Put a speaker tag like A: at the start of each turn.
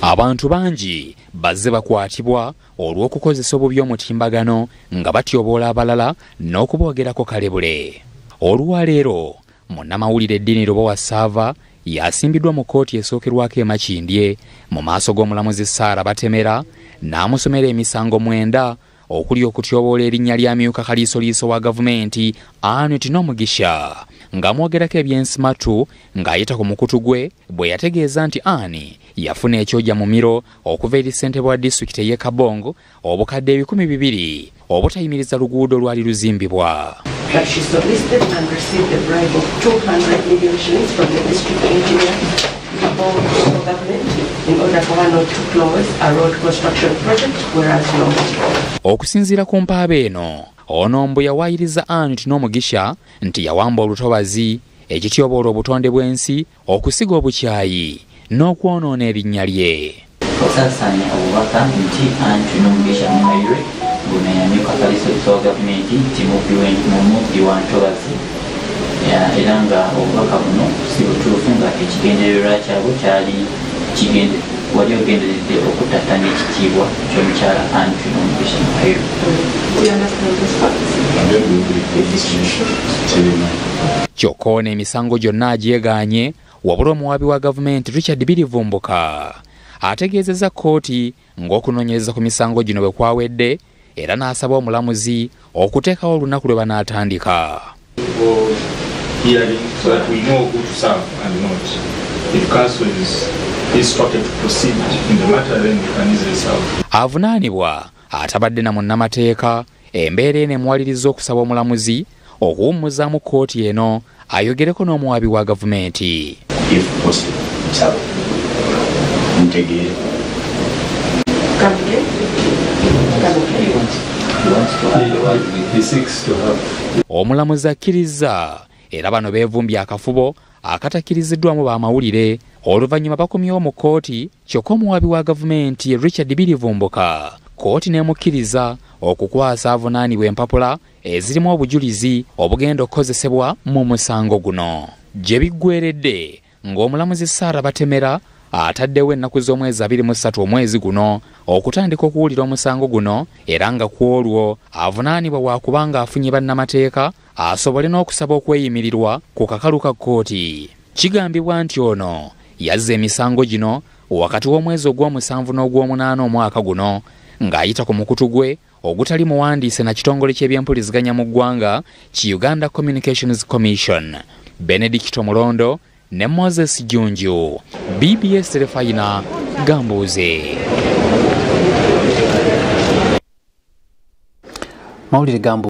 A: Abantu bangi bazze bakwatibwa olw'okukozesa obubi omutimbagano nga batyoboola abalala n'okuboogerako kalebule. Olwaleero munnamawulire Edini Lubowa Saava yasimbiddwa mu kkooti esookerwako e Makindye mu maaso g'omulamuzi Sarah Batemera n'amusomera emisango 9 okuli okutyoboola erinnya lya myuka kaliisoliiso wa gavumenti Anne Twinomugisha ng'amwogerako ebyensimatu ng'ayita ku mukutu gwe bwe yategeeza nti Anne yafuna ekyoja mu miro okuva eri ssentebe wa disitulikiti ey'e Kabong obukadde 2,000 obutayimiriza luguudo lwali luzimbibwa.
B: That she solicited and received a bribe of 200 million shillings from the district engineer, Kabong local government, in order for her not to close a road construction project, whereas law was wrong.
A: Okusinziira ku mpaaba eno, ono mbu yawaayiriza Anne Twinomugisha nti yawamba olutobazi, ekityoboola obutonde bw'ensi, okusiga obukyayi n'okwonoona erinnya lye.
C: Okusaasaanya obubaka nti Anne Twinomugisha Muhairwe guno yamyuka kaliisoliiso wa gavumenti nti mubbi wa ntobazi, era nga obubaka buno si butuufu nga ekigendererwa kyabwe kyali wali ogenderedde okuttattana ekitiibwa ky'omukyala Anne Twinomugisha Muhairwe.
A: Kyokka ono emisango gyonna agyegaanye, wabula omuwaabi wa gavumenti Richard Birivumbuka ategeezezza kkooti ng'okunoonyereza ku misango gino bwe kwawedde era n'asaba omulamuzi okuteekawo olunaku lwe banaatandika. Avunaanibwa atabadde na munnamateeka, embeera eno emuwaliriza okusaba omulamuzi okuwummuzaamu kkooti eno ayogereko n'omuwaabi wa gavumenti. Omulamuzi akkiriza era bano beevumbye akafubo akatakkiriziddwamu bamawulire oluvannyuma bakomyewo mu kkooti, kyokka omuwaabi wa gavumenti Richard Birivumbuka kkooti n'emukkiriza okukwasa avunaanibwa empapula ezirimu obujulizi obugenda okukozesebwa mu musango guno. Gye biggweredde ng'omulamuzi Sarah Batemera ataddewo ennaku z'omwezi 23 omwezi guno okutandika okuwulira omusango guno, era nga ku olwo avunaanibwa waakubanga afunye bannamateeka asobole n'okusaba okweyimirirwa ku kakalu ka kkooti. Kigambibwa nti ono yazza emisango gino wakati w'omwezi ogw'omusanvu n'ogw'omunaana omwaka guno ng'ayita ku mukutu gwe ogutali muwandiise na kitongole ky'ebyempuliziganya mu ggwanga ki Uganda Communications Commission. Benedict Mulondo ne Moses Junju, BBS Terefayina, Gambuuze.
D: Mawulire Gambuuze.